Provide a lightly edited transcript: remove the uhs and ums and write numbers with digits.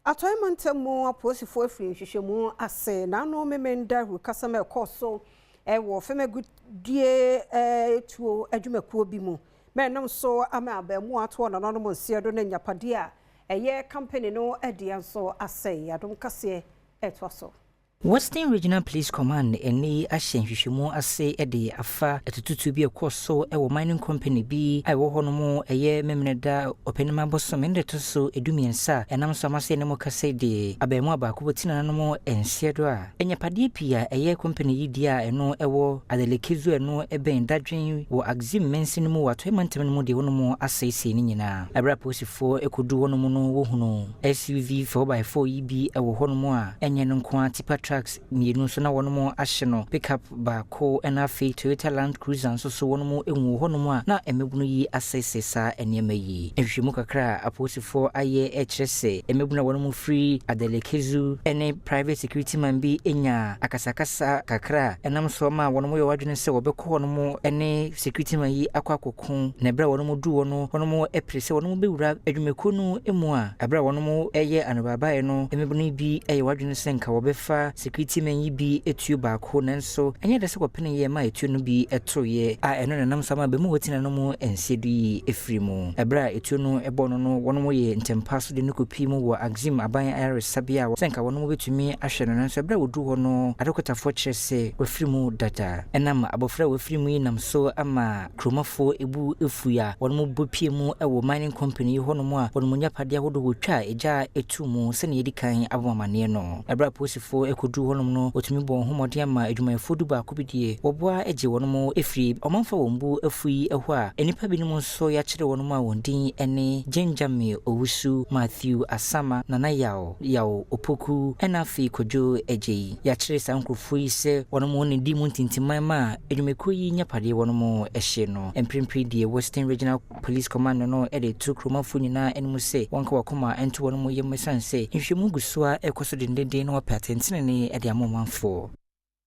Atɔe mantam mu apolisifoɔ afiri nhwehwɛmu ase n'ano Memenda awurukasɛm a ɛkɔɔ so ɛwɔ fam agudie tuo adwumakuo bi mu mɛnam so ama abaamu atoɔ nananom nseɛ do ne nyapadeɛ a ɛyɛ company no adeɛ nso asɛe. Adom kaseɛ ɛtoa so. Western Regional Police Command ɛnɛ yi ahyɛ nhwehwɛmu ase de afa atututu bi a ɛkɔɔ so wɔ mining company bi a ɛwɔ hɔ nom ɛyɛ Memeneda Ɔpɛnim abosome ne de to so 13 a ɛnam so ama sɛ ne mu kasa de abaamu baako bɛti nananom nseɛ do a ɛnyapadeɛ pii a ɛyɛ company yi di a ɛno ɛwɔ Adelekezu, ɛno ɛbɛn Dadwen wɔ Axim mansin no mu wɔ Atɔe mantam no mu deɛ wɔnom asɛesɛe no nyinaa. Ɛberɛ a apolisifoɔ ɛkɔdu hɔnom no, wɔhunu SUV 4x4 yi bi ɛwɔ hɔnom a ɛnyɛ no nko a, tipper trucks mmienu nso na wɔnom ahye no, pickup baako, ɛna afei Toyota Land Cruiser nso so wɔnom egu hɔnom a na mmabunu yi asɛesɛe saa nneɛma yi. Nhwehwɛmu kakra a apolisifoɔ ayɛ ɛkyerɛ sɛ mmabunu a wɔnom firi Adelekezu ɛne private security man bi anya akasakasa kakra a ɛnam so ma wɔnom yɛ wɔadwene sɛ wɔbɛkɔ hɔnom ɛne security man yi akɔ akɔko. Na ɛberɛ a wɔnom duu hɔ no, wɔnom ɛpere sɛ wɔnom bɛwura adwumakuo no mu a ɛberɛ a wɔnom ɛyɛ anobaabaeɛ no, mmabunu bi ɛyɛ wɔadwene sɛ nka wɔbɛfa security man yi bi etuo baako, nanso ɛnyɛ dɛ sɛ wɔpene yɛ ma etuo no bi ɛtoeɛ a ɛno nenam so ama bɛmu wɔtina no mu nseɛ du yi efiri mu. Ɛberɛ a etuo no ɛbɔ no, wɔnom yɛ ntɛmpa so de no kɔpii mu wɔ Axim aban ayaresabea a sɛ nka wɔnom bɛtumi ahwɛ no, nanso ɛberɛ a wɔduru hɔ no, adɔkotafoɔ kyerɛ sɛ wafiri mu dada. Ɛnam abɔfra a wafiri mu yi nam so ama kuromafoɔ ebu efui a wɔnom bɔ pie mu ɛwɔ mining company yi hɔnom a wɔnom nyapadeɛ ahodoɔ wɔtwa a egya etu mu sɛnea yɛdi kan abɔ amanneɛ no. Ɛberɛ a apolisifoɔ ɛkɔduru hɔnom no, wɔtumi bɔ wɔn ho mmɔden ama adwumayɛfoɔ 11 bi deɛ wɔboa agye wɔnom efiri ɔmanfa wɔn bu afu yi ɛhɔ a nnipa binom nso yɛakyerɛ wɔnom a wɔn din ne Jenjame Owusu, Matthew Asama, Nana Yaw Yaw Opoku, ɛna afei Kwadwo Agye yi. Yɛakyerɛ saa nkurɔfoɔ yi sɛ wɔnom ne di mu ntintiman ma adwumakuo yi nyapadeɛ wɔnom ɛhyɛ no. Mprempren deɛ, Western Regional Police Command no de to kuromanfoɔ nyinaa anim sɛ wɔnka wakoma nto wɔn mu yam, ɛsiane sɛ nhwehwɛmu gu so a ɛkɔ so dendenden na wɔpɛ atɛntenene de ama ɔmanfoɔ.